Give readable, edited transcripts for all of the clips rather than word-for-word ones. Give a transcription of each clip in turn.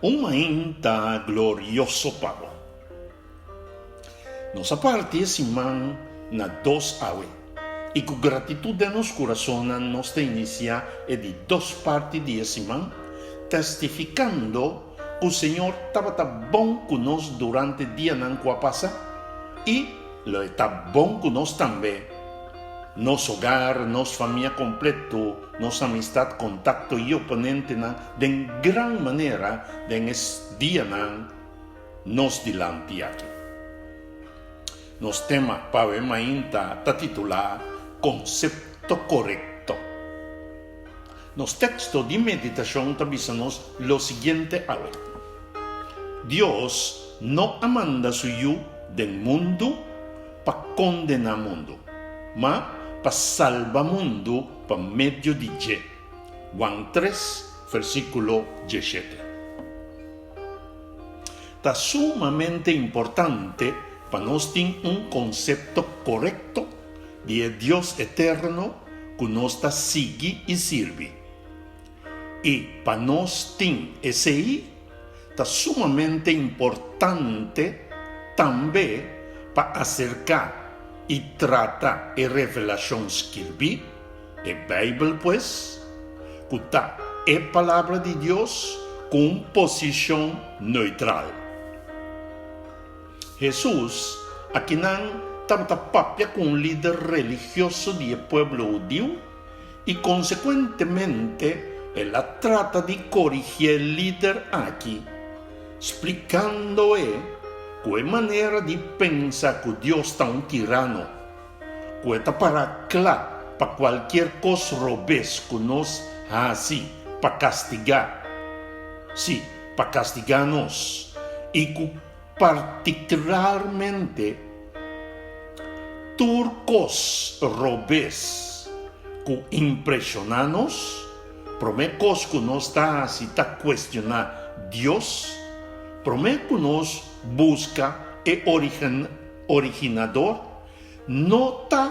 Un mainta glorioso pa bo. Nos a parti e siman na dos awe, i ku gratitut den nos kurasonnan nos ta inisiá e di dos parti di e siman, testifikando ku Señor tabata bon ku nos durante dianan ku a pasa i lo e ta bon ku nos tambe. Nos hogar, nos famia kompleto, nos amistad, kontakto i oponentenan den gran manera den e dianan nos dilanti aki. Nos tema pa awe mainta ta titulá Konsepto Korekto. Nos teksto di meditashon ta bisa nos lo siguiente awe, Dios no a manda su Yu den mundu pa kondená mundu, ma pa salba mundu pa medio di dje. Juan tres, versíkulo diesshete. Ta sumamente importante pa nos tin un konsepto korekto di e Dios eterno ku nos ta sigui i sirbi. I pa nos tin esei, Ta sumamente importante tambe pa aserká i trata e revelashon skirbí, e Beibel pues, ku ta e Palabra di Dios, ku un posishon neutral. Hesus akinan tabata papia ku un lider religioso di e pueblo hudiu, I konsekuentemente el a trata di korigié e lider aki, splikando e ku e manera di pensa ku Dios ta un tirano, ku e ta pará kla pa kualkier kos robes ku nos hasi pa kastigá, sí, pa kastigá nos, i ku Partikularmente tur kos robes ku impreshoná nos, promé kos ku nos ta hasi ta kuestioná Dios, promé ku nos buska e originador, no ta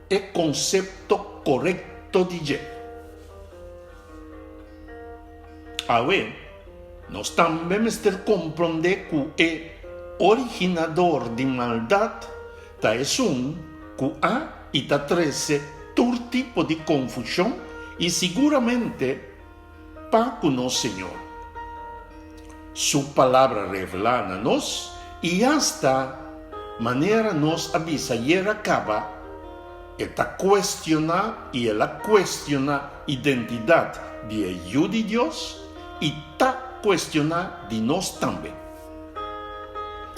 e konsepto korekto di dje. Awe, nos tambe mester komprondé ku e originador di maldat ta esun ku a i ta trese tur tipo di konfushon i siguramente pa ku nos Señor. Su Palabra revelá na nos i asta manera nos a bisa ayera kaba, e ta kuestioná i el a kuestioná identidat di e Yu di Dios i ta kuestioná di nos tambe.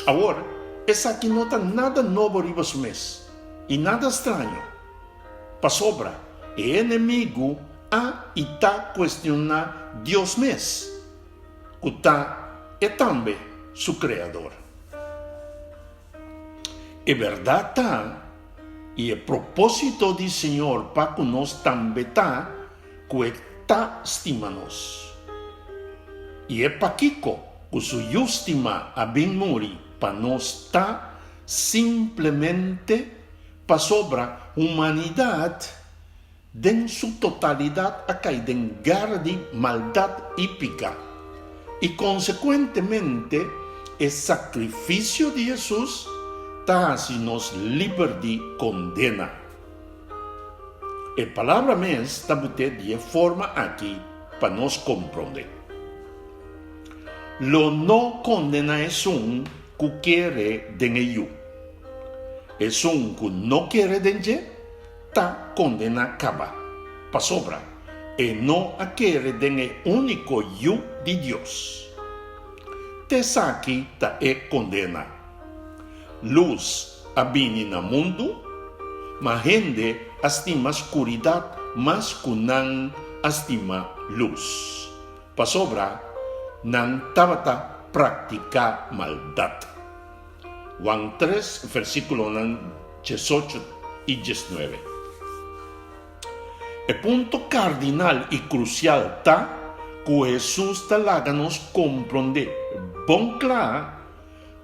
Awor, esaki no ta nada nobo riba su mes i nada straño, pasobra e enemigu a i ta kuestioná Dios mes, ku ta e tambe su Kreador. E bèrdat ta, i e propósito di Señor pa ku nos tambe ta, ku e ta stima nos. I e pakiko ku su Yu stimá a bin muri pa nos ta simplemente pasobra humanidat den su totalidat a kai den gara di maldat i piká, i konsekuentemente e sakrifisio di Hesus ta hasi nos liber di kondena. E palabra mes ta but'é di e forma aki pa nos komprondé. Lo no kondená esun ku kere den e Yu. Esun ku no kere den dje ta kondená kaba, pasobra e no a kere den e úniko Yu di Dios. T'esaki ta e kondena, Lus a bini na mundu, ma hende a stima skuridat mas ku nan a stima lus, pasobra nan tabata praktiká maldat. Juan tres, versíkulonan diesocho i diesnuebe. E punto kardinal i krusial ta ku Hesus ta laga nos komprondé bon kla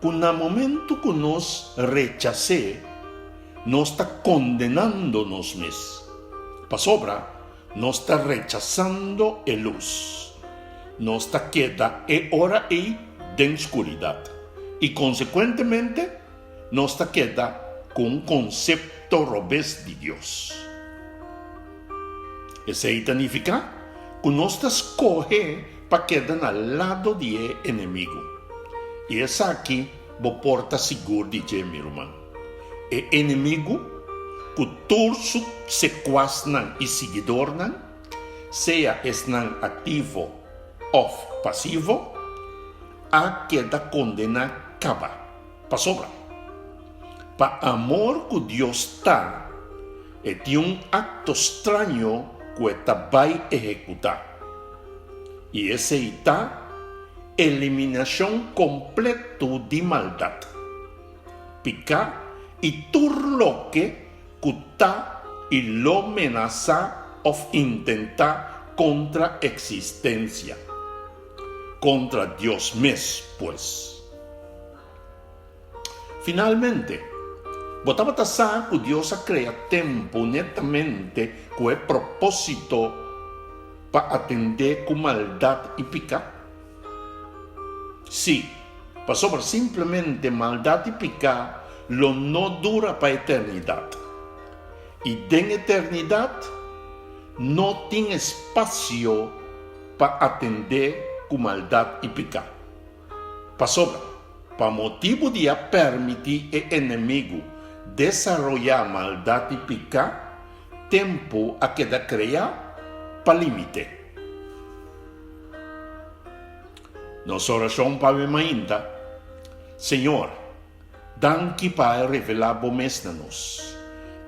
ku na momentu ku nos rechas'é, nos ta kondenando nos mes, pasobra nos ta rechasando e lus. Nos ta keda e ora ei den skuridat i konsekuentemente nos ta keda ku un konsepto robes di Dios. Esei ta nifiká ku nos ta skohe pa keda na lado di e enemigu. I esaki bo por ta sigur di dje, mi ruman. E enemigu, ku tur su sekuasnan i siguidornan, sea esnan aktivo òf pasivo, a keda kondená kaba. Pasobra, pa amor ku Dios ta, e tin un akto straño ku e ta bai ehekutá. I esei ta eliminashon kompleto di maldat, piká i tur loke ku ta i lo menasá òf intentá kontra eksistensia, kontra Dios mes, pues. Finalmente, bo tabata sa ku Dios a krea tempu netamente ku e propósito pa atendé ku maldat i piká? Sí, pasobra simplemente maldat i piká lo no dura pa eternidat. I den eternidat no tin espasio pa atendé ku maldat i piká. Pasobra, pa motibu di a permití e enemigu desaroyá maldat i piká, tempu a keda kreá pa limit'é. Nos orashon pa awe mainta, Señor, Danki pa a revelá bo mes na nos.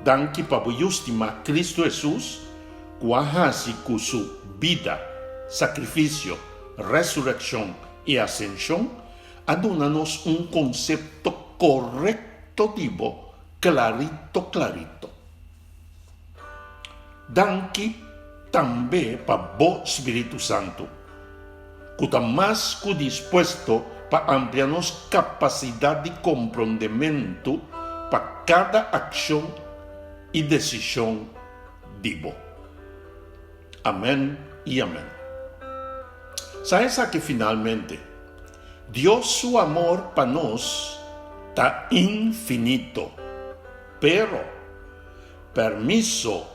Danki pa bo Yu stimá Cristo Hesus ku a hasi ku su bida, sakrifisio, resurekshon i asenshon a duna nos un konsepto korekto di bo klarito klarito. Danki tambe pa bo Spiritu Santu, ku ta mas ku dispuesto pa amplia nos kapasidat di komprondementu pa kada akshon i desishon di bo. Amèn i amèn. Sa esaki finalmente, Dios su amor pa nos ta infinito, pero Permiso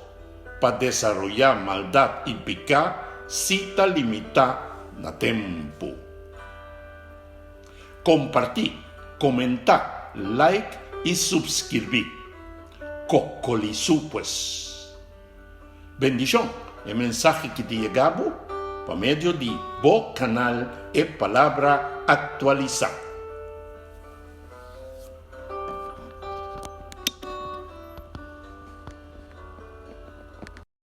pa desaroyá maldat i piká sí ta limitá na tempu. Kompartí, komentá, like i supskirbí. Kokolisú pues. Bendishon! E mensahe ki ta yega bo pa medio di bo kanal E Palabra Aktualisá.